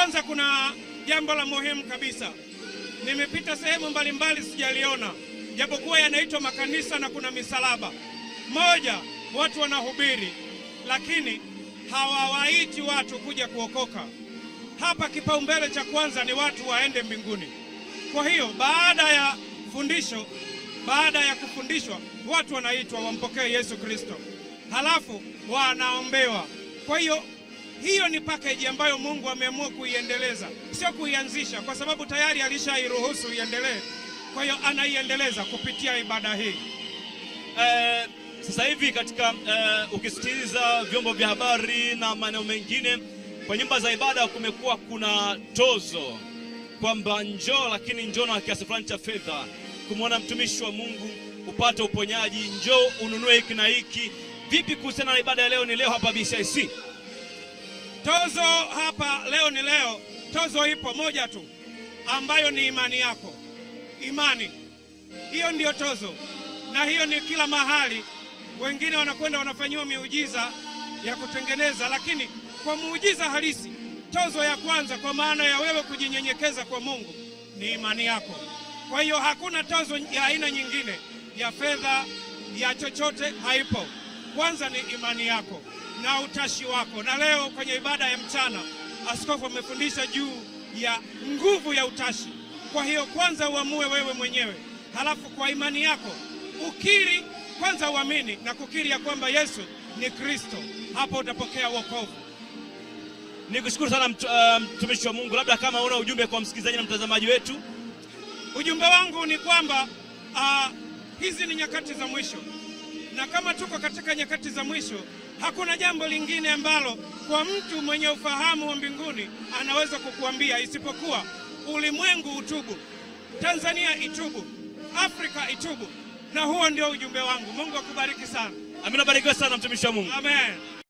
Kwanza kuna jambo la muhimu kabisa. Nimepita sehemu mbalimbali sijaliona, japokuwa yanaitwa makanisa na kuna misalaba. Moja, watu wanahubiri lakini hawawaiti watu kuja kuokoka. Hapa kipaumbele cha kwanza ni watu waende mbinguni. Kwa hiyo baada ya fundisho, baada ya kufundishwa, watu wanaitwa wampokee Yesu Kristo, halafu wanaombewa. Kwa hiyo hiyo ni package ambayo Mungu ameamua kuiendeleza, sio kuianzisha, kwa sababu tayari alishairuhusu iendelee. Kwa hiyo anaiendeleza kupitia ibada hii. Sasa hivi katika ukisikiliza vyombo vya habari na maeneo mengine, kwa nyumba za ibada kumekuwa kuna tozo kwamba njoo, lakini njoo na kiasi fulani cha fedha kumwona mtumishi wa Mungu upate uponyaji, njoo ununue hiki na hiki. Vipi kuhusiana na ibada ya leo ni leo hapa BCIC? Tozo hapa leo ni leo, tozo ipo moja tu ambayo ni imani yako. Imani hiyo ndiyo tozo, na hiyo ni kila mahali. Wengine wanakwenda wanafanyiwa miujiza ya kutengeneza, lakini kwa muujiza halisi, tozo ya kwanza kwa maana ya wewe kujinyenyekeza kwa Mungu ni imani yako. Kwa hiyo hakuna tozo ya aina nyingine ya fedha, ya chochote, haipo. Kwanza ni imani yako na utashi wako. Na leo kwenye ibada ya mchana askofu amefundisha juu ya nguvu ya utashi. Kwa hiyo kwanza uamue wewe mwenyewe, halafu kwa imani yako ukiri, kwanza uamini na kukiri ya kwamba Yesu ni Kristo, hapo utapokea wokovu. Nikushukuru sana mtumishi wa Mungu. Labda kama una ujumbe kwa msikilizaji na mtazamaji wetu. Ujumbe wangu ni kwamba hizi ni nyakati za mwisho, na kama tuko katika nyakati za mwisho, hakuna jambo lingine ambalo kwa mtu mwenye ufahamu wa mbinguni anaweza kukuambia isipokuwa ulimwengu utubu, Tanzania itubu, Afrika itubu. Na huo ndio ujumbe wangu. Mungu akubariki sana. Amina, barikiwe sana mtumishi wa Mungu. Amen.